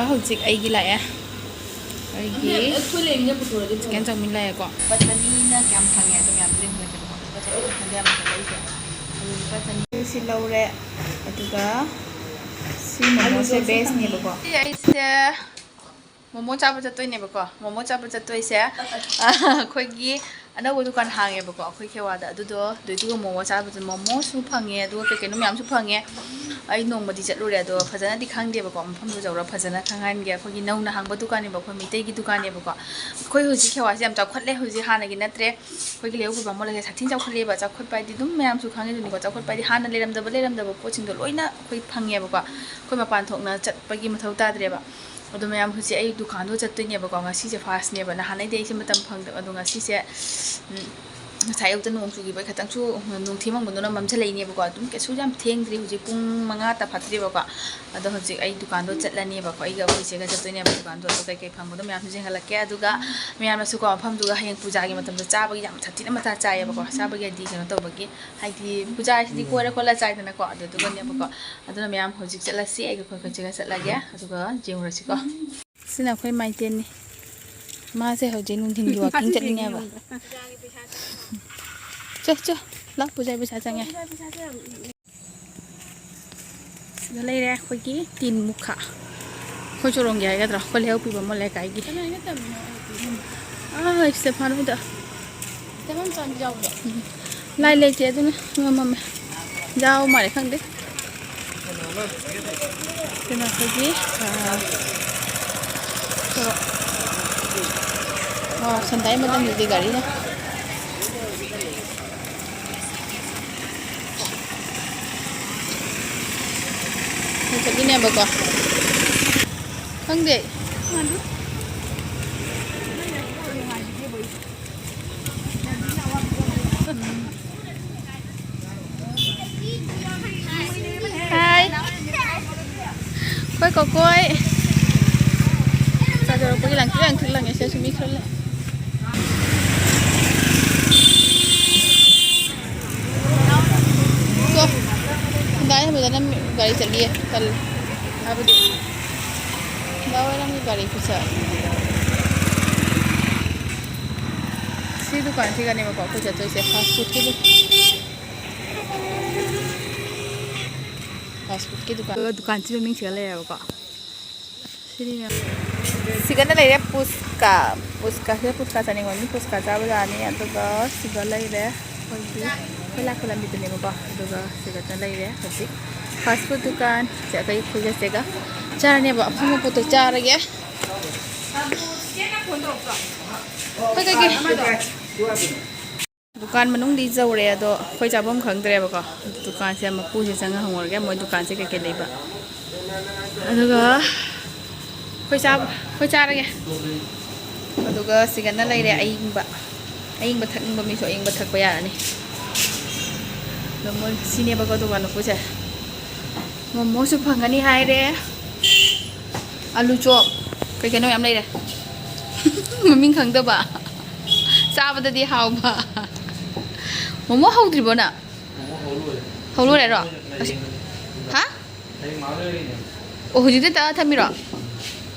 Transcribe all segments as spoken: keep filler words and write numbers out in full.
ꯍꯧꯖꯤꯛ ꯑꯩꯒꯤ ꯂꯥꯛꯑꯦ꯫ ꯑꯩꯒꯤ ꯑꯗꯨꯅꯦ, ꯑꯩꯈꯣꯏ ꯂꯩꯔꯤꯉꯩ ꯄꯨꯊꯣꯔꯛꯑꯗꯤ ꯆꯤꯛꯀꯟ ꯆꯧꯃꯤꯟ ꯂꯥꯛꯑꯦꯀꯣ꯫ ꯂꯨꯄꯥ ꯆꯅꯤꯅ ꯀꯌꯥꯝ ꯐꯪꯉꯦ? ꯑꯗꯨ ꯃꯌꯥꯝꯗꯨ ꯌꯦꯡꯍꯜꯂꯛꯀꯦꯕꯀꯣ꯫ ꯂꯨꯄꯥ ꯆꯅꯤ ꯈꯛꯇꯪꯗꯤ ꯌꯥꯝ ꯐꯪꯉꯦ ꯑꯩꯁꯦ꯫ ꯑꯗꯨ ꯂꯨꯄꯥ ꯆꯅꯤ꯫ ꯁꯤ ꯂꯧꯔꯦ꯫ ꯑꯗꯨꯒ ꯁꯤ ꯃꯣꯃꯣꯁꯦ ꯕꯦꯁꯅꯦꯕꯀꯣ꯫ ꯁꯤ ꯑꯩꯁꯦ ꯃꯣꯃꯣ ꯆꯥꯕ ꯆꯠꯇꯣꯏꯅꯦꯕꯀꯣ꯫ ꯃꯣꯃꯣ ꯆꯥꯕ ꯆꯠꯇꯣꯏꯁꯦ ꯑꯩꯈꯣꯏꯒꯤ ꯑꯅꯧꯕ ꯗꯨꯀꯥꯟ ꯍꯥꯡꯉꯦꯕꯀꯣ ꯑꯩꯈꯣꯏ ꯈꯦꯋꯥꯗ꯫ ꯑꯗꯨꯗꯣ ꯑꯗꯨꯏꯗꯨꯒ ꯃꯣꯃꯣ ꯆꯥꯕꯗ, ꯃꯣꯃꯣꯁꯨ ꯐꯪꯉꯦ, ꯑꯗꯨꯒ ꯀꯩ ꯀꯩꯅꯣ ꯃꯌꯥꯝꯁꯨ ꯐꯪꯉꯦ꯫ ꯑꯩ ꯅꯣꯡꯃꯗꯤ ꯆꯠꯂꯨꯔꯦ, ꯑꯗꯣ ꯐꯖꯅꯗꯤ ꯈꯪꯗꯦꯕꯀꯣ, ꯃꯐꯝꯗꯨ ꯌꯧꯔ ꯐꯖꯅ ꯈꯪꯍꯟꯒꯦ꯫ ꯑꯩꯈꯣꯏꯒꯤ ꯅꯧꯅ ꯍꯥꯡꯕ ꯗꯨꯀꯥꯟꯅꯦꯕ, ꯑꯩꯈꯣꯏ ꯃꯩꯇꯩꯒꯤ ꯗꯨꯀꯥꯟꯅꯦꯕꯀꯣ꯫ ꯑꯩꯈꯣꯏ ꯍꯧꯖꯤꯛ ꯈꯦꯋꯥꯁꯦ ꯌꯥꯝ ꯆꯥꯎꯈꯠꯂꯦ, ꯍꯧꯖꯤꯛ ꯍꯥꯟꯅꯒꯤ ꯅꯠꯇ꯭ꯔꯦ꯫ ꯑꯩꯈꯣꯏꯒꯤ ꯂꯩꯍꯧ ꯄꯨꯕ ꯃꯣꯜ ꯂꯩꯁꯦ ꯁꯥꯊꯤꯅ ꯆꯥꯎꯈꯠꯂꯦꯕ꯫ ꯆꯥꯎꯈꯠꯄ ꯍꯥꯏꯗꯤ ꯑꯗꯨꯝ ꯃꯌꯥꯝꯁꯨ ꯈꯪꯉꯤꯗꯨꯅꯤꯀꯣ, ꯆꯥꯎꯈꯠꯄ ꯍꯥꯏꯗꯤ ꯍꯥꯟꯅ ꯂꯩꯔꯝꯗꯕ, ꯂꯩꯔꯝꯗꯕ ꯄꯣꯠꯁꯤꯡꯗꯣ ꯂꯣꯏꯅ ꯑꯩꯈꯣꯏ ꯐꯪꯉꯦꯕꯀꯣ꯫ ꯑꯩꯈꯣꯏ ꯃꯄꯥꯟ ꯊꯣꯛꯅ ꯆꯠꯄꯒꯤ ꯃꯊꯧ ꯇꯥꯗ꯭ꯔꯦꯕ꯫ ꯑꯗꯣ ꯃꯌꯥꯝ, ꯍꯧꯖꯤꯛ ꯑꯩ ꯗꯨꯀꯥꯟꯗꯣ ꯆꯠꯇꯣꯏꯅꯦꯕꯀꯣ꯫ ꯉꯁꯤꯁꯦ ꯐꯥꯔꯁꯅꯦꯕ, ꯅꯍꯥꯟꯅꯩꯗꯤ ꯑꯩꯁꯦ ꯃꯇꯝ ꯐꯪꯗꯕ꯫ ꯑꯗꯣ ꯉꯁꯤꯁꯦ, ꯎꯝ, ꯉꯁꯥꯏ ꯑꯌꯨꯛꯇ ꯅꯣꯡ ꯆꯨꯈꯤꯕꯒꯤ ꯈꯤꯇꯪꯁꯨ ꯅꯨꯡꯊꯤ ꯃꯪꯕꯗꯨꯅ ꯃꯝꯁꯤꯜꯂꯛꯏꯅꯦꯕꯀꯣ꯫ ꯑꯗꯨꯝ ꯀꯩꯁꯨ ꯌꯥꯝ ꯊꯦꯡꯗ꯭ꯔꯤ, ꯍꯧꯖꯤꯛ ꯄꯨꯡ ꯃꯉꯥ ꯇꯥꯐꯠꯇ꯭ꯔꯤꯕꯀꯣ꯫ ꯑꯗꯣ ꯍꯧꯖꯤꯛ ꯑꯩ ꯗꯨꯀꯥꯟꯗꯣ ꯆꯠꯂꯅꯦꯕꯀꯣ, ꯑꯩꯒ ꯑꯩꯈꯣꯏ ꯏꯆꯦꯒ ꯆꯠꯇꯣꯏꯅꯦꯕ ꯗꯨꯀꯥꯟꯗꯣ꯫ ꯑꯗꯣ ꯀꯩꯀꯩ ꯐꯪꯕꯗꯣ ꯃꯌꯥꯝꯁꯨ ꯌꯦꯡꯍꯜꯂꯛꯀꯦ꯫ ꯑꯗꯨꯒ ꯃꯌꯥꯝꯅꯁꯨꯀꯣ, ꯃꯐꯝꯗꯨꯒ ꯍꯌꯦꯡ ꯄꯨꯖꯥꯒꯤ ꯃꯇꯝꯗ ꯆꯥꯕꯒꯤ ꯌꯥꯝ ꯁꯥꯊꯤꯅ ꯃꯊꯥ ꯆꯥꯏꯌꯦꯕꯀꯣ꯫ ꯆꯥꯕꯒꯤ ꯍꯥꯏꯗꯤ ꯀꯩꯅꯣ ꯇꯧꯕꯒꯤ, ꯍꯥꯏꯗꯤ ꯄꯨꯖꯥ ꯍꯥꯏꯁꯤꯗꯤ ꯀꯣꯏꯔ ꯈꯣꯠꯂ ꯆꯥꯏꯗꯅꯀꯣ꯫ ꯑꯗꯨꯗꯨꯒꯅꯦꯕꯀꯣ꯫ ꯑꯗꯨꯅ ꯃꯌꯥꯝ, ꯍꯧꯖꯤꯛ ꯆꯠꯂꯁꯤ, ꯑꯩꯒ ꯑꯩꯈꯣꯏ ꯏꯆꯦꯒ ꯆꯠꯂꯒꯦ, ꯑꯗꯨꯒ ꯌꯦꯡꯉꯨꯔꯁꯤꯀꯣ꯫ ꯁꯤꯅ ꯑꯩꯈꯣꯏ ꯃꯥꯏꯇꯦꯟꯅꯤ꯫ ꯃꯥꯁꯦ ꯍꯧꯖꯤꯛ ꯅꯨꯡꯊꯤꯟꯒꯤ ꯋꯥꯛꯀꯤꯡ ꯆꯠꯅꯤꯡꯉꯦꯕ꯫ ꯆꯣ, ꯆꯣ, ꯂꯥꯛ ꯄꯨꯖꯥ ꯄꯩꯁꯥ ꯆꯪꯉꯦ꯫ ꯁꯤꯗ ꯂꯩꯔꯦ ꯑꯩꯈꯣꯏꯒꯤ ꯇꯤꯟ ꯃꯨꯈꯥ꯫ ꯑꯩꯈꯣꯏ ꯆꯣꯔꯣꯡꯒꯤ ꯍꯥꯏꯒꯗ꯭ꯔꯥ, ꯑꯩꯈꯣꯏ ꯂꯩꯍꯧ ꯄꯤꯕ ꯃꯣꯜ ꯂꯩꯀꯥꯏꯒꯤ꯫ ꯑꯥ, ꯏꯁꯇꯦꯐꯥꯟ ꯍꯣꯏꯗ꯫ ꯂꯥꯏ ꯂꯩꯇꯦ, ꯑꯗꯨꯅ ꯉꯝꯃꯝꯃꯦ꯫ ꯌꯥꯎ ꯃꯥꯜꯂꯦ, ꯈꯪꯗꯦ꯫ ꯀꯩꯅꯣ, ꯑꯩꯈꯣꯏꯒꯤ, ꯑ, ꯁꯣꯔꯣꯛ꯫ ꯑꯣ, ꯁꯟꯗꯥꯏ ꯃꯇꯝꯗꯗꯤ ꯒꯥꯔꯤꯅ꯫ ꯆꯠꯂꯤꯅꯦꯕꯀꯣ꯫ ꯈꯪꯗꯦ꯫ ꯍꯥꯏ꯫ ꯑꯩꯈꯣꯏ ꯀꯣꯀꯣꯏ ꯆꯥꯛ ꯆꯥꯔꯛꯄꯒꯤ ꯂꯪꯇ꯭ꯔꯤꯛ ꯂꯪꯇ꯭ꯔꯤꯛ ꯂꯪꯉꯦ꯫ ꯁꯤꯗꯁꯨ ꯃꯤ ꯈꯔ ꯂꯩ꯫ ꯇꯣ, ꯗꯥꯏ ꯍꯥꯏꯕꯗꯅ ꯒꯥꯔꯤ ꯆꯠꯂꯤꯌꯦ꯫ ꯇꯜꯂꯦ꯫ ꯍꯥꯏꯕꯗꯤ ꯅꯨꯡꯗꯥꯡ ꯋꯥꯏꯔꯝꯒꯤ ꯒꯥꯔꯤ ꯈꯨꯆꯠ꯫ ꯁꯤ ꯗꯨꯀꯥꯟꯁꯤꯒꯅꯦꯕꯀꯣ ꯑꯩꯈꯣꯏ ꯆꯠꯇꯣꯏꯁꯦ, ꯐꯥꯁ ꯐꯨꯗꯀꯤ꯫ ꯐꯥꯁ ꯐꯨꯗꯀꯤ ꯗꯨꯀꯥꯟ꯫ ꯑꯗꯨꯒ ꯗꯨꯀꯥꯟꯁꯤ ꯃꯃꯤꯡꯁꯤꯒ ꯂꯩꯔꯦꯕꯀꯣ꯫ ꯁꯤꯅꯤꯅꯦ꯫ ꯁꯤꯒꯅ ꯂꯩꯔꯦ ꯄꯨꯁꯀꯥ꯫ ꯄꯨꯁꯀꯥꯁꯦ, ꯄꯨꯁꯀꯥ ꯆꯥꯅꯤꯡꯕ ꯃꯤ ꯄꯨꯁꯀꯥ ꯆꯥꯕ ꯌꯥꯅꯤ꯫ ꯑꯗꯨꯒ ꯁꯤꯒ ꯂꯩꯔꯦ꯫ ꯑꯩꯈꯣꯏꯒꯤ, ꯑꯩꯈꯣꯏ ꯂꯥꯛꯄ ꯂꯝꯕꯤꯗꯅꯦꯕꯀꯣ꯫ ꯑꯗꯨꯒ ꯁꯤꯒꯅ ꯂꯩꯔꯦ ꯍꯧꯖꯤꯛ ꯐꯥꯁ ꯐꯨꯗ ꯗꯨꯀꯥꯟ꯫ ꯁꯤ ꯑꯩꯈꯣꯏ ꯈꯨꯖꯠꯁꯦꯒ ꯆꯥꯔꯅꯦꯕ꯫ ꯑꯐꯪꯕ ꯄꯣꯠꯇꯣ ꯆꯥꯔꯒꯦ꯫ ꯑꯩꯈꯣꯏ ꯀꯩꯀꯩ ꯗꯨꯀꯥꯟ ꯃꯅꯨꯡꯗꯤ ꯌꯧꯔꯦ, ꯑꯗꯣ ꯑꯩꯈꯣꯏ ꯆꯥꯐꯝ ꯈꯪꯗ꯭ꯔꯦꯕꯀꯣ꯫ ꯗꯨꯀꯥꯟꯁꯦ ꯃꯄꯨꯁꯦ ꯆꯪꯉ ꯍꯪꯉꯨꯔꯒꯦ, ꯃꯣꯏ ꯗꯨꯀꯥꯟꯁꯦ ꯀꯩꯀꯩ ꯂꯩꯕ꯫ ꯑꯗꯨꯒ ꯑꯩꯈꯣꯏ ꯆꯥꯕ, ꯑꯩꯈꯣꯏ ꯆꯥꯔꯒꯦ꯫ ꯑꯗꯨꯒ ꯁꯤꯒꯅ ꯂꯩꯔꯦ ꯑꯏꯪꯕ, ꯑꯏꯪꯕ ꯊꯛꯅꯤꯡꯕ ꯃꯤꯁꯨ ꯑꯏꯪꯕ ꯊꯛꯄ ꯌꯥꯔꯅꯤ꯫ ꯑꯗꯣ ꯃꯣꯏ ꯁꯤꯅꯦꯕꯀꯣ ꯗꯨꯀꯥꯟ ꯃꯄꯨꯁꯦ꯫ ꯃꯣꯃꯣꯁꯨ ꯐꯪꯒꯅꯤ ꯍꯥꯏꯔꯦ꯫ ꯑꯂꯨ ꯆꯣꯞ, ꯀꯩ ꯀꯩꯅꯣ ꯌꯥꯝ ꯂꯩꯔꯦ꯫ ꯃꯃꯤꯡ ꯈꯪꯗꯕ, ꯆꯥꯕꯗꯗꯤ ꯍꯥꯎꯕ꯫ ꯃꯣꯃꯣ ꯍꯧꯗ꯭ꯔꯤꯕꯣ ꯅꯪ? ꯃꯣꯃꯣ ꯍꯧ ꯂꯣꯏꯔꯦ꯫ ꯍꯧ ꯂꯣꯏꯔꯦꯔꯣ? ꯍꯌꯦꯡ꯫ ꯍꯥ? ꯍꯌꯦꯡ ꯉꯥꯏꯍꯥꯛ ꯂꯩꯔꯒꯅꯦ꯫ ꯑꯣ, ꯍꯧꯖꯤꯛꯇ ꯇꯛꯑ ꯊꯝꯃꯤꯔꯣ?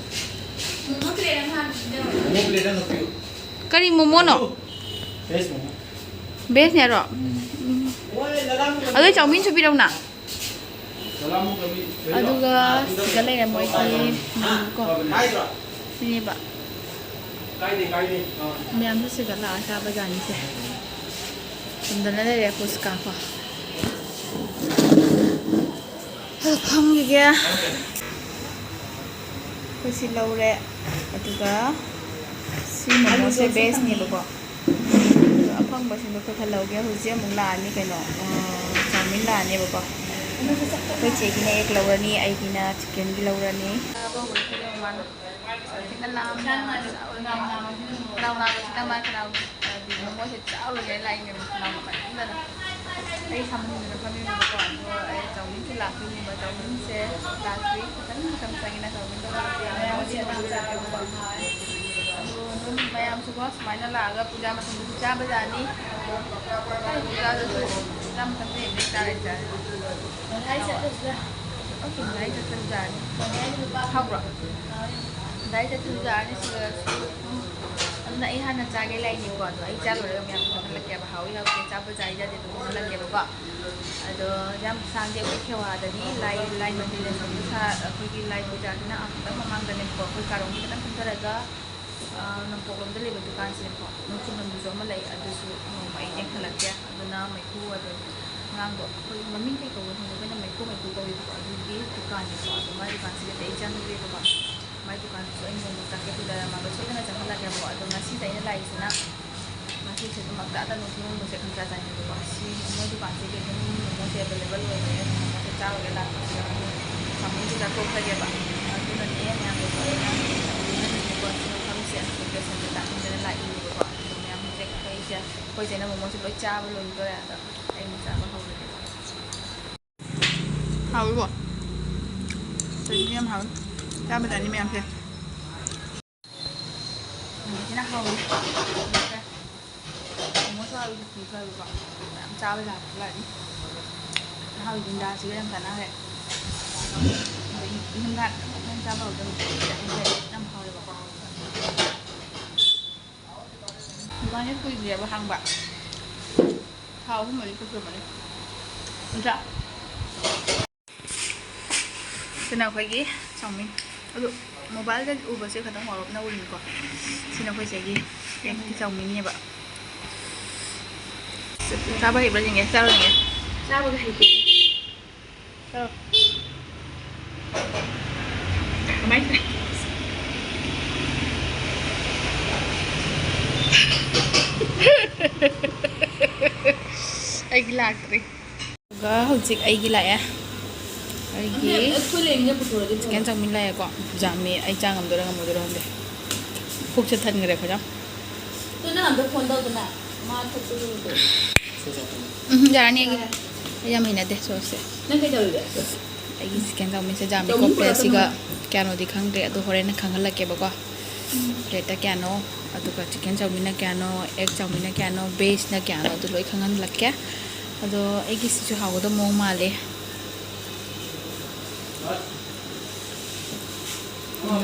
ꯃꯣꯃꯣ ꯄ꯭ꯂꯦꯠ ꯑꯃ ꯍꯥꯞꯄꯤꯌꯨ꯫ ꯀꯔꯤ ꯃꯣꯃꯣꯅꯣ? ꯚꯦꯖ ꯃꯣꯃꯣ꯫ ꯚꯦꯖꯅꯦ ꯍꯥꯏꯔꯣ? ꯎꯝ꯫ ꯎꯝ꯫ ꯑꯗꯨ ꯆꯥꯎꯃꯤꯟꯁꯨ ꯄꯤꯔꯛꯎꯅ꯫ ꯑꯗꯨꯒ ꯁꯤꯗ ꯂꯩꯔꯦ ꯃꯣꯏꯒꯤ ꯃꯦꯅꯨ ꯀꯣ꯫ ꯁꯤꯅꯦꯕ꯫ ꯃꯌꯥꯝꯁꯨ ꯁꯤꯗ ꯂꯥꯛꯑ ꯆꯥꯕ ꯖꯥꯠꯅꯤꯁꯦ꯫ ꯆꯨꯝꯗꯅ ꯂꯩꯔꯦ ꯄꯨꯁꯀꯥ ꯀꯣ꯫ ꯑꯗꯨ ꯐꯝꯈꯤꯒꯦ꯫ ꯑꯩꯈꯣꯏ ꯁꯤ ꯂꯧꯔꯦ꯫ ꯑꯗꯨꯒ ꯁꯤ ꯃꯣꯃꯣꯁꯦ ꯚꯦꯖꯅꯦꯕꯀꯣ꯫ ꯑꯗꯣ ꯑꯐꯪꯕꯁꯤꯡꯗꯣ ꯈꯔ ꯈꯔ ꯂꯧꯒꯦ꯫ ꯍꯧꯖꯤꯛ ꯑꯃꯨꯛ ꯂꯥꯛꯑꯅꯤ ꯀꯩꯅꯣ, ꯑ, ꯆꯥꯎꯃꯤꯟ ꯂꯥꯛꯑꯅꯦꯕꯀꯣ꯫ ꯑꯩꯈꯣꯏ ꯆꯦꯒꯤꯅ ꯑꯦꯒ ꯂꯧꯔꯅꯤ, ꯑꯩꯒꯤꯅ ꯆꯤꯛꯀꯟꯒꯤ ꯂꯧꯔꯅꯤ꯫ ꯈꯤꯇꯪ ꯂꯥꯝꯃꯦ꯫ ꯈꯅꯥꯎ ꯅꯥꯕꯁꯤꯅ ꯃꯥ ꯈꯅꯥꯎ, ꯍꯥꯏꯗꯤ ꯃꯣꯃꯣꯁꯦ ꯆꯥꯎꯔꯒꯦ ꯂꯥꯛꯏꯅꯦꯕ, ꯈꯅꯥꯎ ꯅꯥꯃꯟꯗꯅ꯫ ꯑꯩ ꯁꯥꯃꯟꯗꯅ ꯐꯝꯃꯤꯕꯀꯣ꯫ ꯑꯗꯣ ꯑꯩ ꯆꯥꯎꯃꯤꯟꯁꯦ ꯂꯥꯛꯇꯣꯏꯅꯦꯕ꯫ ꯆꯥꯎꯃꯤꯟꯁꯦ ꯂꯥꯛꯇ꯭ꯔꯤ꯫ ꯈꯤꯇꯪ ꯃꯇꯝ ꯆꯪꯉꯦꯅ ꯆꯥꯎꯃꯤꯟꯗꯣ ꯂꯥꯛꯇꯦ꯫ ꯑꯗꯣ ꯑꯗꯨꯝ ꯃꯌꯥꯝꯁꯨꯀꯣ ꯁꯨꯃꯥꯏꯅ ꯂꯥꯛꯑꯒ ꯄꯨꯖꯥ ꯃꯇꯝꯗꯁꯨ ꯆꯥꯕ ꯌꯥꯅꯤ꯫ ꯑꯗꯣ ꯄꯨꯖꯥꯗꯁꯨ ꯄꯨꯖꯥ ꯃꯇꯝꯗ ꯍꯦꯛ ꯆꯥꯔꯦ ꯆꯥꯔꯦ꯫ ꯃꯊꯥꯏ ꯆꯠꯂꯨꯁꯤꯔꯥ? ꯑꯣꯀꯦ, ꯃꯊꯥꯏ ꯆꯠꯂꯨ ꯌꯥꯅꯤ꯫ ꯃꯊꯥꯏ ꯂꯨꯄꯥ ꯍꯥꯎꯕ꯭ꯔꯣ? ꯑꯥ, ꯉꯁꯥꯏ ꯆꯠꯊꯣꯛꯖꯔꯅꯤ ꯁꯤꯗꯁꯨ ꯑꯗꯨꯝ꯫ ꯑꯗꯨꯅ ꯑꯩ ꯍꯥꯟꯅ ꯆꯥꯒꯦ ꯂꯥꯏꯅꯤꯀꯣ, ꯑꯗꯣ ꯑꯩ ꯆꯥ ꯂꯣꯏꯔꯒ ꯃꯌꯥꯝ ꯈꯪꯍꯜꯂꯛꯀꯦꯕ꯫ ꯍꯥꯎꯏ ꯍꯥꯎꯇꯦ, ꯆꯥꯕ ꯌꯥꯏ ꯌꯥꯗꯦ ꯑꯗꯨꯝ ꯈꯪꯍꯜꯂꯛꯀꯦꯕꯀꯣ꯫ ꯑꯗꯣ ꯌꯥꯝ ꯁꯥꯡꯗꯦ, ꯑꯩꯈꯣꯏ ꯈꯦꯋꯥꯗꯅꯤ, ꯂꯥꯏ, ꯂꯥꯏ ꯃꯟꯗꯤꯔꯗꯁꯨ ꯁꯥ-, ꯑꯩꯈꯣꯏꯒꯤ ꯂꯥꯏ ꯄꯨꯖꯥꯗꯨꯅ ꯑꯥ ꯈꯤꯇꯪ ꯃꯃꯥꯡꯗꯅꯦꯕꯀꯣ, ꯑꯩꯈꯣꯏ ꯀꯥꯔꯣꯡꯒꯤ ꯈꯤꯇꯪ ꯀꯨꯝꯊꯔꯒ, ꯑꯥ, ꯅꯣꯡꯄꯣꯛꯂꯣꯝꯗ ꯂꯩꯕ ꯗꯨꯀꯥꯟꯁꯤꯅꯦꯀꯣ, ꯅꯣꯡꯆꯨꯞꯂꯣꯝꯗꯁꯨ ꯑꯃ ꯂꯩ, ꯑꯗꯨꯁꯨ ꯅꯣꯡꯃ ꯑꯩ ꯌꯦꯡꯍꯜꯂꯛꯀꯦ꯫ ꯑꯗꯨꯅ ꯃꯩꯈꯨ ꯑꯗꯨꯝ ꯑꯉꯥꯡꯗꯣ ꯑꯩꯈꯣꯏ ꯃꯃꯤꯡ ꯀꯩ ꯀꯧꯕ ꯈꯪꯗꯦ, ꯑꯩꯈꯣꯏꯅ ꯃꯩꯈꯨ ꯃꯩꯈꯨ ꯀꯧꯋꯦꯕꯀꯣ꯫ ꯑꯗꯨꯒꯤ ꯗꯨꯀꯥꯟꯅꯦꯀꯣ꯫ ꯑꯗꯣ ꯃꯥꯏ ꯗꯨꯀꯥꯟꯁꯤꯗꯗꯤ ꯑꯩ ꯆꯪꯗ꯭ꯔꯦꯕꯀꯣ꯫ ꯃꯥꯏ ꯗꯨꯀꯥꯟꯗꯨꯁꯨ ꯑꯩ ꯅꯣꯡꯃ ꯆꯠꯀꯦ ꯄꯨꯖꯥ ꯌꯥꯝ ꯃꯥꯟꯕ ꯁꯣꯏꯗꯅ ꯆꯪꯍꯜꯂꯛꯀꯦꯕꯀꯣ꯫ ꯑꯗꯣ ꯉꯁꯤꯁꯦ ꯑꯩꯅ ꯂꯥꯛꯏꯁꯤꯅ ꯉꯁꯤꯁꯦ ꯑꯗꯨꯝ ꯍꯞꯇꯥꯗ ꯅꯣꯡ ꯅꯤꯅꯤꯒꯨꯝꯕꯁꯦ ꯈꯪꯆꯥ ꯆꯥꯅꯤꯡꯕꯀꯣ꯫ ꯁꯤ ꯃꯣꯏ ꯗꯨꯀꯥꯟꯁꯤꯗꯤ ꯑꯗꯨꯝ ꯃꯣꯃꯣꯁꯦ available ꯑꯣꯏꯕꯅꯦ, ꯑꯗꯨꯝ ꯃꯣꯃꯣꯁꯦ ꯆꯥꯔꯨꯒꯦ ꯂꯥꯛꯄꯁꯤꯗ ꯑꯗꯨꯝ ꯆꯥꯎꯈꯨꯝꯁꯦ ꯆꯥꯊꯣꯛꯈ꯭ꯔꯒꯦꯕ꯫ ꯑꯗꯨꯅꯅꯦ ꯃꯌꯥꯝꯗꯁꯨ ꯑꯩꯅ ꯍꯥꯏꯅꯤꯡꯉꯤꯁꯦ, ꯃꯐꯝꯁꯦ locationꯁꯦ ꯇꯥꯛꯍꯟꯗꯅ ꯂꯥꯛꯏꯅꯦꯕꯀꯣ꯫ ꯑꯗꯣ ꯃꯌꯥꯝ ꯍꯧꯖꯤꯛ ꯑꯩꯈꯣꯏꯁꯦ, ꯑꯩꯈꯣꯏ ꯆꯦꯅ ꯃꯣꯃꯣꯁꯦ ꯂꯣꯏ ꯆꯥꯕ ꯂꯣꯏꯗꯣꯔꯦ꯫ ꯑꯗꯣ ꯑꯩ ꯑꯃꯨꯛ ꯆꯥꯕ ꯍꯧꯔꯒꯦ꯫ ꯍꯥꯎꯏꯀꯣ? ꯆꯠꯅꯤ ꯌꯥꯝ ꯍꯥꯎꯏ꯫ ꯆꯥꯕ ꯆꯥꯅꯤ ꯃꯌꯥꯝꯁꯦ꯫ ꯁꯤꯅ ꯍꯥꯎꯏ꯫ ꯃꯣꯃꯣꯁꯨ ꯍꯥꯎꯏ, ꯆꯠꯅꯤꯁꯨ ꯍꯥꯎꯏꯀꯣ꯫ ꯌꯥꯝ ꯆꯥꯕ ꯌꯥꯕ ꯂꯥꯛꯑꯅꯤ꯫ ꯍꯥꯎꯏ, ꯒꯨꯟꯗꯥꯁꯤꯒ ꯌꯥꯝ ꯆꯥꯟꯅꯈ꯭ꯔꯦ꯫ ꯑꯗꯩ ꯏꯪꯊꯝꯊꯥ ꯈꯛꯇꯪ ꯆꯥꯕ ꯍꯧꯗꯕ ꯌꯥꯝ ꯍꯥꯎꯋꯦꯕꯀꯣ꯫ ꯗꯨꯀꯥꯟꯁꯦ ꯀꯨꯏꯗ꯭ꯔꯦꯕ ꯍꯥꯡꯕ꯫ ꯊꯥ ꯑꯍꯨꯝ ꯃꯔꯤ ꯆꯠꯈ꯭ꯔꯕꯅꯤ꯫ ꯅꯠꯇ꯭ꯔꯥ? ꯁꯤꯅ ꯑꯩꯈꯣꯏꯒꯤ ꯆꯧꯃꯤꯟ꯫ ꯑꯗꯨ ꯃꯣꯕꯥꯏꯜꯗ ꯎꯕꯁꯦ ꯈꯤꯇꯪ ꯋꯥꯔꯞꯅ ꯎꯔꯤꯀꯣ꯫ ꯁꯤꯅ ꯑꯩꯈꯣꯏ ꯆꯦꯒꯤ ꯑꯦꯛꯀꯤ ꯆꯧꯃꯤꯟꯅꯦꯕ꯫ ꯆꯥꯕ ꯍꯩꯕ꯭ꯔꯥ ꯌꯦꯡꯒꯦ, ꯆꯥꯔꯣ ꯌꯦꯡꯒꯦ꯫ ꯆꯥꯕꯒ ꯍꯩꯇꯦ꯫ ꯆꯥꯔꯣ꯫ ꯀꯃꯥꯏ ꯇꯧ-, ꯑꯩꯒꯤ ꯂꯥꯛꯇ꯭ꯔꯤ꯫ ꯑꯗꯨꯒ ꯍꯧꯖꯤꯛ ꯑꯩꯒꯤ ꯂꯥꯛꯑꯦ꯫ ꯑꯩꯒꯤ ꯑꯩꯈꯣꯏ ꯂꯩꯔꯤꯉꯩ ꯄꯨꯊꯣꯔꯛꯑꯗꯤ ꯐꯕ꯫ ꯆꯤꯛꯀꯟ ꯆꯧꯃꯤꯟ ꯂꯥꯛꯑꯦꯀꯣ꯫ ꯌꯥꯝꯃꯤ, ꯑꯩ ꯆꯥ ꯉꯝꯗꯣꯏꯔꯥ ꯉꯝꯃꯣꯏꯗꯣꯏꯔꯥ ꯈꯪꯗꯦ꯫ ꯄꯨꯛꯁꯦ ꯊꯟꯈ꯭ꯔꯦ ꯑꯩꯈꯣꯏꯅ꯫ ꯑꯗꯨ ꯅꯪ ꯑꯝꯇ ꯐꯣꯟ ꯇꯧꯗꯅ ꯃꯥ ꯊꯣꯛꯄꯗꯨ ꯎꯗꯦ꯫ ꯎꯝ, ꯌꯥꯔꯅꯤ ꯑꯩꯒꯤꯗꯤ꯫ ꯑꯩ ꯌꯥꯝ ꯍꯩꯅꯗꯦ ꯁꯣꯁꯁꯦ꯫ ꯅꯪ ꯀꯩꯗꯧꯔꯤꯒꯦ? ꯑꯩꯒꯤ ꯆꯤꯛꯀꯟ ꯆꯧꯃꯤꯟꯁꯦ ꯌꯥꯝꯃꯤꯀꯣ꯫ ꯆꯧꯃꯤꯟ ꯄꯨꯔꯛꯀꯅꯨ꯫ ꯄ꯭ꯂꯦꯠꯁꯤꯒ ꯀꯌꯥꯅꯣꯗꯤ ꯈꯪꯗ꯭ꯔꯦ, ꯑꯗꯣ ꯍꯣꯔꯦꯟ ꯈꯪꯍꯜꯂꯛꯀꯦꯕꯀꯣ꯫ ꯎꯝ꯫ ꯄ꯭ꯂꯦꯠꯇ ꯀꯌꯥꯅꯣ, ꯑꯗꯨꯒ ꯆꯤꯛꯀꯟ ꯆꯧꯃꯤꯟꯅ ꯀꯌꯥꯅꯣ, ꯑꯦꯛ ꯆꯧꯃꯤꯟꯅ ꯀꯌꯥꯅꯣ, ꯚꯦꯖꯅ ꯀꯌꯥꯅꯣ, ꯑꯗꯨ ꯂꯣꯏ ꯈꯪꯍꯜꯂꯛꯀꯦ꯫ ꯑꯗꯣ ꯑꯩꯒꯤꯁꯤꯁꯨ ꯍꯥꯎꯒꯗꯕ ꯃꯑꯣꯡ ꯃꯥꯜꯂꯦ꯫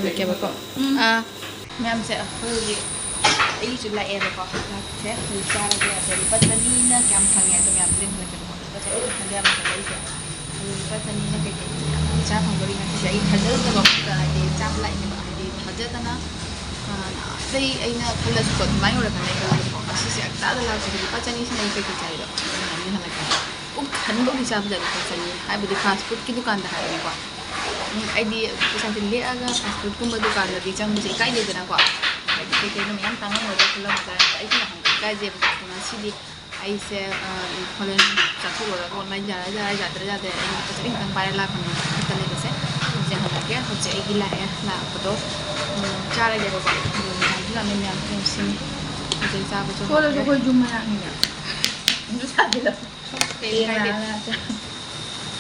ꯂꯩꯀꯦꯕꯀꯣ꯫ ꯎꯝ꯫ ꯑꯥ꯫ ꯃꯌꯥꯝꯁꯦ, ꯑꯩꯈꯣꯏ ꯍꯧꯖꯤꯛ ꯑꯩꯁꯨ ꯂꯥꯛꯑꯦꯕꯀꯣ꯫ ꯂꯥꯛꯁꯦ ꯍꯧꯖꯤꯛ ꯆꯥꯔꯒꯦ꯫ ꯑꯗꯣ ꯂꯨꯄꯥ ꯆꯅꯤꯅ ꯀꯌꯥꯝ ꯐꯪꯉꯦ ꯑꯗꯣ ꯃꯌꯥꯝꯗꯨ ꯌꯦꯡꯍꯜꯂꯛꯀꯦꯕꯀꯣ꯫ ꯂꯨꯄꯥ ꯆꯅꯤ ꯈꯛꯇꯪꯗ ꯌꯥꯝ ꯐꯪꯉꯦ ꯑꯩꯁꯦ꯫ ꯑꯗꯣ ꯂꯨꯄꯥ ꯆꯅꯤꯅ ꯀꯩꯀꯩ ꯏꯆꯥ ꯐꯪꯗꯣꯔꯤ ꯉꯁꯤꯁꯦ? ꯑꯩ ꯊꯥꯖꯗꯕ ꯑꯃꯠꯇ, ꯍꯥꯏꯗꯤ ꯆꯥꯕ ꯂꯥꯛꯏꯅꯦꯕ, ꯍꯥꯏꯗꯤ ꯊꯥꯖꯗꯅ, ꯑ, ꯑꯇꯩ ꯑꯩꯅ ꯈꯜꯂꯁꯨꯀꯣ ꯑꯗꯨꯃꯥꯏꯅ ꯑꯣꯏꯔꯛꯀꯅꯤ ꯈꯜꯂꯁꯨꯀꯣ꯫ ꯉꯁꯤꯁꯦ ꯍꯞꯇꯥꯗ ꯂꯥꯛꯄꯁꯦ ꯂꯨꯄꯥ ꯆꯅꯤꯁꯤꯅ ꯑꯩ ꯀꯩꯀꯩ ꯆꯥꯏꯗꯣ ꯑꯗꯨꯃꯥꯏꯅ ꯌꯦꯡꯍꯜꯂꯛꯀꯦ꯫ ꯄꯨꯛ ꯊꯟꯕꯒꯤ ꯆꯥꯕꯗ ꯂꯨꯄꯥ ꯆꯅꯤ ꯍꯥꯏꯕꯗꯤ fast foodꯀꯤ ꯗꯨꯀꯥꯟꯗ ꯍꯥꯏꯕꯅꯤꯀꯣ꯫ ꯎꯝ, ꯑꯩꯗꯤ ꯄꯩꯁꯥꯁꯦ ꯂꯦꯛꯑꯒ fast foodꯀꯨꯝꯕ ꯗꯨꯀꯥꯟꯗꯗꯤ ꯆꯪꯕꯁꯦ ꯏꯀꯥꯏꯖꯩꯗꯅꯀꯣ꯫ ꯍꯥꯏꯗꯤ ꯀꯩ ꯀꯩꯅꯣ ꯃꯌꯥꯝ ꯇꯥꯡꯉꯝꯒꯗ꯭ꯔꯥ ꯈꯜꯂꯝꯒꯗ꯭ꯔꯥ ꯑꯩꯁꯨ ꯅꯍꯥꯟ ꯏꯀꯥꯏꯖꯩꯕꯀꯣ꯫ ꯉꯁꯤꯗꯤ ꯑꯩꯁꯦ, ꯑ, ꯍꯣꯔꯦꯟ ꯆꯥꯊꯣꯛꯂꯨꯔꯒ online ꯌꯥꯔ ꯌꯥꯔ, ꯌꯥꯗ꯭ꯔ ꯌꯥꯗ꯭ꯔꯦ꯫ ꯑꯩ ꯂꯨꯄꯥ ꯆꯅꯤ ꯈꯛꯇꯪ ꯄꯥꯏꯔ ꯂꯥꯛꯄꯅꯦ꯫ ꯈꯨꯠꯇ ꯂꯩꯕꯁꯦ꯫ ꯍꯧꯖꯤꯛ ꯍꯜꯂꯛꯑꯒꯦ꯫ ꯍꯧꯖꯤꯛ ꯑꯩꯒꯤ ꯂꯥꯛꯑꯦ꯫ ꯂꯥꯛꯄꯗꯣ, ꯎꯝ, ꯆꯥꯔꯒꯦꯕꯀꯣ꯫ ꯎꯝ, ꯂꯥꯛꯑꯦ꯫ ꯃꯌꯥꯝ ꯁꯤꯡ ꯍꯧꯖꯤꯛ ꯆꯥꯕ ꯆꯣ ꯁꯣꯜꯂꯁꯨ ꯑꯩꯈꯣꯏ ꯌꯨꯝ ꯃꯅꯥꯛꯅꯤꯅ꯫ ꯑꯗꯨ ꯁꯥꯗꯦꯗ꯫ ꯀꯩ ꯀꯥꯏꯗꯦ꯫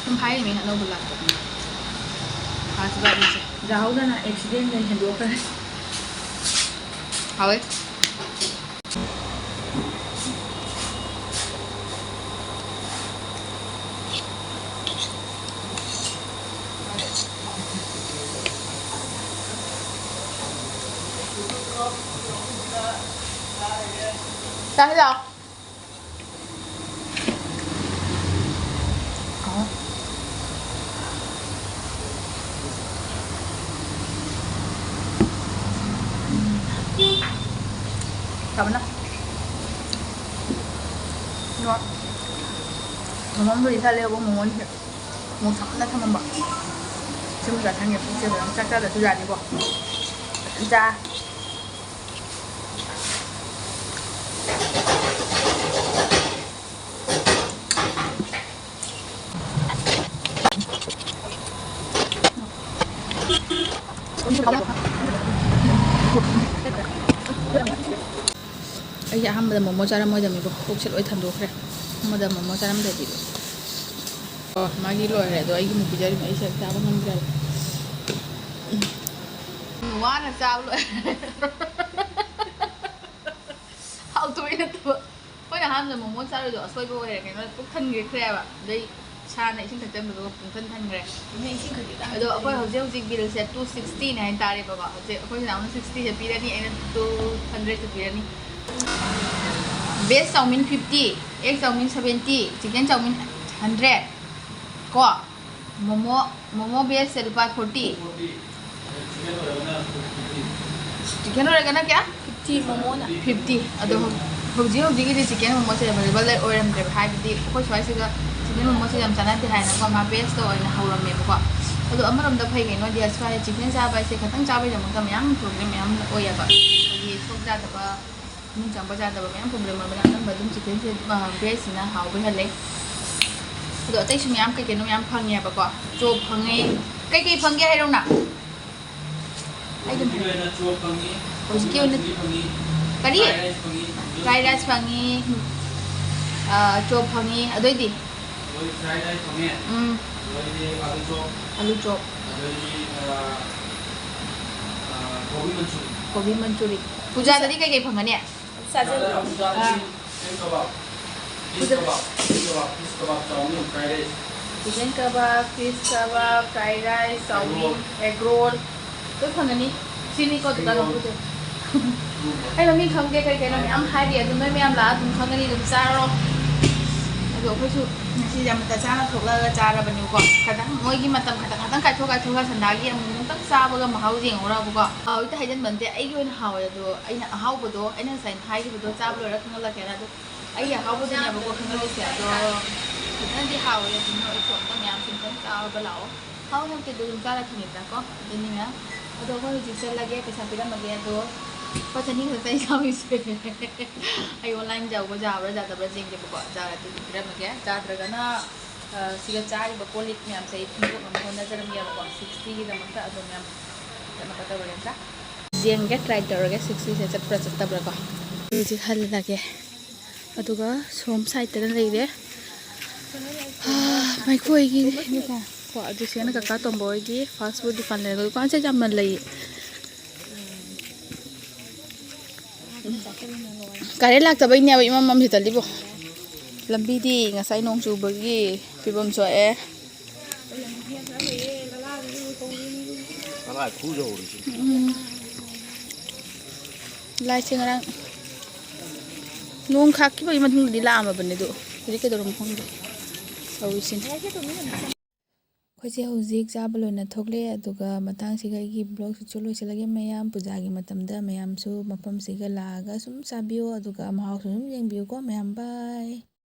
ꯁꯨꯝ ꯍꯥꯏꯔꯤꯅꯦ ꯑꯅꯧꯕ ꯂꯥꯛꯄꯅꯤꯅ꯫ First biteꯅꯤꯁꯦ꯫ ꯌꯥꯍꯧꯗꯅ accidentꯅ ꯍꯦꯟꯗꯣꯛꯈ꯭ꯔꯦ꯫ ꯍꯥꯎꯋꯦ꯫ ꯆꯥꯁꯤ ꯂꯥꯛꯑꯣ꯫ ꯐꯕꯅ꯫ ꯃꯃꯝꯕꯨꯗꯤ ꯈꯔ ꯂꯩꯔꯕ ꯃꯣꯃꯣꯟꯁꯦ꯫ ꯃꯣꯔꯣꯛ ꯁꯥꯃꯟꯅ ꯊꯝꯃꯝꯕ꯫ ꯁꯤꯃ ꯆꯥꯁꯟꯒꯦ꯫ ꯄꯨꯛꯁꯦ ꯐꯖꯅ ꯆꯥꯛ ꯆꯥꯗ꯭ꯔꯁꯨ ꯌꯥꯅꯤꯀꯣ꯫ ꯐꯖꯅ ꯆꯥ꯫ ꯑꯩꯁꯦ ꯑꯍꯥꯟꯕꯗ ꯃꯣꯃꯣ ꯆꯥꯔꯝꯃꯣꯏꯗꯕꯅꯤꯀꯣ, ꯄꯨꯛꯁꯦ ꯂꯣꯏ ꯊꯟꯗꯣꯛꯈ꯭ꯔꯦ꯫ ꯑꯍꯥꯟꯕꯗ ꯃꯣꯃꯣ ꯆꯥꯔꯝꯗꯕꯤꯗ꯫ ꯑꯣ, ꯃꯥꯒꯤ ꯂꯣꯏꯔꯦ, ꯑꯗꯣ ꯑꯩꯒꯤ ꯑꯃꯨꯛ ꯄꯤꯖꯔꯤꯕ, ꯑꯩꯁꯦ ꯆꯥꯕ ꯉꯝꯗ꯭ꯔꯦꯕ꯫ ꯎꯝ, ꯋꯥꯅ ꯆꯥꯕ ꯂꯣꯏꯔꯦ꯫ ꯍꯥꯎꯇꯕꯩ ꯅꯠꯇꯕ꯫ ꯑꯩꯈꯣꯏꯅ ꯑꯍꯥꯟꯕꯗ ꯃꯣꯃꯣ ꯆꯥꯔꯨꯏꯗꯣ ꯑꯁꯣꯏꯕ ꯑꯣꯏꯔꯦ꯫ ꯀꯩꯅꯣ, ꯄꯨꯛ ꯊꯟꯈ꯭ꯔꯦꯕ꯫ ꯑꯗꯩ ꯏꯁꯥꯅ ꯏꯁꯤꯡ ꯊꯛꯆꯟꯕꯗꯣ ꯄꯨꯡꯊꯟ ꯊꯟꯈ꯭ꯔꯦ꯫ ꯑꯗꯣ ꯑꯩꯈꯣꯏ ꯍꯧꯖꯤꯛ ꯍꯧꯖꯤꯛ ꯕꯤꯜꯁꯦ ꯇꯨ ꯁꯤꯛꯁꯇꯤꯅꯦ ꯍꯥꯏꯇꯥꯔꯦꯕꯀꯣ꯫ ꯍꯧꯖꯤꯛ ꯑꯩꯈꯣꯏ ꯅꯅꯥꯎꯅ ꯁꯤꯛꯁꯇꯤꯁꯦ ꯄꯤꯔꯅꯤ, ꯑꯩꯅ ꯇꯨ ꯍꯟꯗ꯭ꯔꯦꯗꯁꯦ ꯄꯤꯔꯅꯤ꯫ ꯚꯦꯖ ꯆꯧꯃꯤꯟ ꯐꯤꯐꯇꯤ, ꯑꯦꯒ ꯆꯧꯃꯤꯟ ꯁꯚꯦꯟꯇꯤ, ꯆꯤꯛꯀꯟ ꯆꯧꯃꯤꯟ ꯍꯟꯗ꯭ꯔꯦꯗ ꯀꯣ꯫ ꯃꯣꯃꯣ, ꯃꯣꯃꯣ ꯚꯦꯖꯁꯦ ꯂꯨꯄꯥ ꯐꯣꯔꯇꯤ꯫ ꯆꯤꯛꯀꯟ ꯑꯣꯏꯔꯒꯅ ꯀꯌꯥ? ꯐꯤꯐꯇꯤ ꯃꯣꯃꯣꯅ꯫ ꯐꯤꯐꯇꯤ꯫ ꯑꯗꯣ ꯍꯧ-, ꯍꯧꯖꯤꯛ ꯍꯧꯖꯤꯛꯀꯤꯗꯤ ꯆꯤꯛꯀꯟ ꯃꯣꯃꯣꯁꯦ ꯑꯦꯕꯥꯏꯂꯦꯕꯜ ꯑꯣꯏꯔꯝꯗ꯭ꯔꯦꯕ, ꯍꯥꯏꯕꯗꯤ ꯑꯩꯈꯣꯏ ꯁ꯭ꯋꯥꯏꯁꯤꯒ ꯆꯤꯛꯀꯟ ꯃꯣꯃꯣꯁꯦ ꯌꯥꯝ ꯆꯥꯟꯅꯗꯦ ꯍꯥꯏꯅꯀꯣ, ꯃꯥ ꯚꯦꯖꯇ ꯑꯣꯏꯅ ꯍꯧꯔꯝꯃꯦꯕꯀꯣ꯫ ꯑꯗꯣ ꯑꯃꯔꯣꯝꯗ ꯐꯩ ꯀꯩꯅꯣꯗꯤ, ꯁ꯭ꯋꯥꯏ ꯆꯤꯛꯀꯟ ꯆꯥꯕ ꯍꯥꯏꯁꯦ ꯈꯇꯪ ꯆꯥꯕꯩꯗꯃꯛꯇ ꯃꯌꯥꯝ ꯄ꯭ꯔꯣꯕ꯭ꯂꯦꯝ ꯃꯌꯥꯝ ꯑꯣꯏꯌꯦꯕ, ꯍꯥꯏꯗꯤ ꯁꯣꯛ ꯆꯥꯗꯕ, ꯏꯃꯨꯡ ꯆꯪꯕ ꯌꯥꯗꯕ ꯃꯌꯥꯝ ꯄ꯭ꯔꯣꯕ꯭ꯂꯦꯝ ꯑꯣꯏꯕꯅ ꯑꯅꯝꯕ ꯑꯗꯨꯝ ꯆꯤꯛꯀꯟꯁꯦ, ꯑ, ꯚꯦꯖꯁꯤꯅ ꯍꯥꯎꯕ ꯍꯦꯜꯂꯦ꯫ ꯑꯗꯣ ꯑꯇꯩꯁꯨ ꯃꯌꯥꯝ ꯀꯩ ꯀꯩꯅꯣ ꯃꯌꯥꯝ ꯐꯪꯉꯦꯕꯀꯣ꯫ ꯆꯣꯞ ꯐꯪꯉꯦ꯫ ꯀꯩꯀꯩ ꯐꯪꯒꯦ ꯍꯥꯏꯔꯧꯅ? ꯑꯩ ꯑꯗꯨꯝ ꯍꯧꯖꯤꯛꯀꯤ ꯑꯣꯏꯅ ꯆꯣꯞ ꯐꯪꯉꯤ, ꯍꯧꯖꯤꯛꯀꯤ ꯑꯣꯏꯅ ꯀꯣꯕꯤ ꯃꯟꯆꯨꯔꯤ ꯐꯪꯉꯤ, ꯀꯔꯤ? ꯐ꯭ꯔꯥꯏ ꯔꯥꯏꯁ ꯐꯪꯉꯤ, ꯐ꯭ꯔꯥꯏ ꯔꯥꯏꯁ ꯐꯪꯉꯤ, ꯑ, ꯆꯣꯞ ꯐꯪꯉꯤ, ꯑꯗꯨꯑꯣꯏꯗꯤ? ꯑꯗꯨꯒ ꯐ꯭ꯔꯥꯏ ꯔꯥꯏꯁ ꯐꯪꯉꯦ, ꯎꯝ꯫ ꯑꯗꯨꯗꯩꯗꯤ ꯑꯥꯂꯨ ꯆꯣꯞ, ꯑꯥꯂꯨ ꯆꯣꯞ꯫ ꯑꯗꯨꯗꯩꯗꯤ, ꯑ, ꯑ, ꯀꯣꯕꯤ ꯃꯟꯆꯨꯔꯤ꯫ ꯀꯣꯕꯤ ꯃꯟꯆꯨꯔꯤ꯫ ꯄꯨꯖꯥꯗꯗꯤ ꯀꯩꯀꯩ ꯐꯪꯒꯅꯤ? ꯆꯥꯖꯔꯣ꯫ ꯆꯥꯖꯔꯣ꯫ ꯑꯥ꯫ Chicken kebab, fish kebab, chicken kebab, fish kebab, chowmein, fry rice. Chicken kebab, fish kebab, fry rice, chowmein, egg roll. Egg roll. ꯂꯣꯏ ꯐꯪꯒꯅꯤ꯫ ꯁꯤꯅꯤꯀꯣ ꯗꯨꯀꯥꯟ ꯃꯄꯨꯁꯦ꯫ ꯑꯩ ꯃꯃꯤꯡ ꯈꯪꯗꯦ, ꯀꯩ ꯀꯩꯅꯣ ꯃꯌꯥꯝ ꯍꯥꯏꯔꯤ, ꯑꯗꯨ ꯅꯣꯏ ꯃꯌꯥꯝ ꯂꯥꯛꯑ ꯑꯗꯨꯝ ꯈꯪꯒꯅꯤ, ꯑꯗꯨꯝ ꯆꯥꯔꯣ꯫ ꯑꯗꯣ ꯑꯩꯈꯣꯏꯁꯨ ꯉꯁꯤꯁꯦ ꯌꯥꯝ ꯃꯇꯝ ꯆꯥꯅ ꯊꯣꯛꯂꯛꯑꯒ ꯆꯥꯔꯕꯅꯦꯕꯀꯣ꯫ ꯈꯇꯪ ꯃꯣꯏꯒꯤ ꯃꯇꯝ ꯈꯇꯪ ꯈꯇꯪ ꯀꯥꯏꯊꯣꯛ ꯀꯥꯏꯊꯣꯛꯑꯒ ꯁꯟꯗꯥꯒꯤ ꯑꯃꯨꯛ ꯑꯃꯨꯛꯇꯪ ꯆꯥꯕꯒ ꯃꯍꯥꯎ ꯌꯦꯡꯉꯨꯔꯕꯀꯣ꯫ ꯍꯥꯎ ꯍꯦꯛꯇ ꯍꯥꯏꯖꯟꯕ ꯅꯠꯇꯦ, ꯑꯩꯒꯤ ꯑꯣꯏꯅ ꯍꯥꯎꯋꯦ꯫ ꯑꯗꯣ ꯑꯩꯅ ꯑꯍꯥꯎꯕꯗꯣ, ꯑꯩꯅ ꯉꯁꯥꯏ ꯍꯥꯏꯈꯤꯕꯗꯣ ꯆꯥꯕ ꯂꯣꯏꯔ ꯈꯪꯍꯜꯂꯛꯀꯦꯅ꯫ ꯑꯗꯣ ꯑꯩꯒꯤ ꯑꯍꯥꯎꯕꯗꯨꯅꯦꯕꯀꯣ ꯈꯪꯍꯜꯂꯤꯁꯦ꯫ ꯑꯗꯣ ꯐꯖꯅꯗꯤ ꯍꯥꯎꯋꯦ꯫ ꯑꯗꯨ ꯅꯣꯏꯁꯨ ꯑꯝꯇ ꯃꯌꯥꯝꯁꯨ ꯑꯝꯇꯪ ꯆꯥꯕ ꯂꯥꯛꯑꯣ꯫ ꯍꯥꯎ ꯍꯥꯎꯇꯦ ꯑꯗꯨ ꯑꯗꯨꯝ ꯆꯥꯔ ꯈꯪꯉꯤꯗꯅꯀꯣ꯫ ꯑꯗꯨꯅꯤ ꯃꯌꯥꯝ꯫ ꯑꯗꯣ ꯑꯩꯈꯣꯏ ꯍꯧꯖꯤꯛ ꯆꯠꯂꯒꯦ, ꯄꯩꯁꯥ ꯄꯤꯔꯝꯃꯒꯦ꯫ ꯑꯗꯣ ꯂꯨꯄꯥ ꯆꯅꯤ ꯈꯛꯇ ꯑꯩ ꯆꯥꯎꯔꯤꯁꯦ꯫ ꯑꯩ ꯑꯣꯟꯂꯥꯏꯟ ꯌꯥꯎꯕ ꯌꯥꯕ꯭ꯔꯥ ꯌꯥꯗꯕ꯭ꯔꯥ ꯌꯦꯡꯒꯦꯕꯀꯣ꯫ ꯌꯥꯔꯗꯤ ꯑꯗꯨꯝ ꯄꯤꯔꯝꯃꯒꯦ꯫ ꯌꯥꯗ꯭ꯔꯒꯅ, ꯑ, ꯁꯤꯗ ꯆꯥꯔꯤꯕ ꯀꯣꯜ ꯂꯤꯛ ꯃꯌꯥꯝꯁꯦ ꯑꯩ ꯐꯦꯡꯗꯣꯛꯅꯕ ꯍꯣꯠꯅꯖꯔꯝꯒꯦꯕꯀꯣ꯫ ꯁꯤꯛꯁꯇꯤꯒꯤꯗꯃꯛꯇ ꯑꯗꯨꯝ ꯌꯥꯝ ꯀꯩꯅꯣ ꯇꯧꯔꯒꯦ ꯑꯝꯇ꯫ ꯌꯦꯡꯒꯦ, ꯇ꯭ꯔꯥꯏ ꯇꯧꯔꯒꯦ ꯁꯤꯛꯁꯇꯤꯁꯦ ꯆꯠꯄ꯭ꯔꯥ ꯆꯠꯇꯕ꯭ꯔꯥꯀꯣ꯫ ꯍꯧꯖꯤꯛ ꯍꯜꯂꯒꯦ꯫ ꯑꯗꯨꯒ ꯁꯣꯝ ꯁꯥꯏꯠꯇꯅ ꯂꯩꯔꯦ꯫ ꯍꯥ, ꯃꯩꯈꯣꯏꯒꯤ ꯗꯨꯀꯥꯟ꯫ ꯀꯣ, ꯑꯗꯨ ꯁꯤꯅ ꯀꯀꯥ ꯇꯣꯝꯕ ꯍꯣꯏꯒꯤ ꯐꯥꯁ ꯐꯨꯗ ꯗꯨꯀꯥꯟ ꯂꯩꯔꯦ꯫ ꯗꯨꯀꯥꯟꯁꯦ ꯌꯥꯝꯅ ꯂꯩ꯫ ꯀꯔꯦꯟ ꯂꯥꯛꯇꯕꯩꯅꯦꯕ ꯏꯃꯝ ꯃꯝꯁꯤꯗ ꯂꯤꯕꯣ꯫ ꯂꯝꯕꯤꯗꯤ ꯉꯁꯥꯏ ꯅꯣꯡ ꯆꯨꯕꯒꯤ ꯐꯤꯕꯝ ꯁꯣꯛꯑꯦ꯫ ꯂꯥꯏ ꯈꯨꯖꯧꯔꯤꯁꯤ꯫ ꯎꯝ꯫ ꯂꯥꯏꯁꯦ ꯉꯔꯥꯡ ꯅꯣꯡ ꯈꯥꯛꯈꯤꯕꯒꯤ ꯃꯇꯨꯡꯗꯗꯤ ꯂꯥꯛꯑꯝꯃꯕꯅꯦ, ꯑꯗꯨ ꯍꯧꯖꯤꯛ ꯀꯩꯗꯧꯔꯝꯅꯣ ꯈꯪꯗꯦ ꯇꯧꯔꯤꯁꯤꯅ꯫ ꯑꯩꯈꯣꯏꯁꯦ ꯍꯧꯖꯤꯛ ꯆꯥꯕ ꯂꯣꯏꯅ ꯊꯣꯛꯂꯦ, ꯑꯗꯨꯒ ꯃꯇꯥꯡꯁꯤꯒ ꯑꯩꯒꯤ vlogꯁꯤꯁꯨ ꯂꯣꯏꯁꯤꯜꯂꯒꯦ꯫ ꯃꯌꯥꯝ ꯄꯨꯖꯥꯒꯤ ꯃꯇꯝꯗ ꯃꯌꯥꯝꯁꯨ ꯃꯐꯝꯁꯤꯒ ꯂꯥꯛꯑꯒ ꯁꯨꯝ ꯆꯥꯕꯤꯌꯣ, ꯑꯗꯨꯒ ꯃꯍꯥꯎꯁꯨ ꯁꯨꯝ ꯌꯦꯡꯕꯤꯌꯨꯀꯣ ꯃꯌꯥꯝ꯫ Bye꯫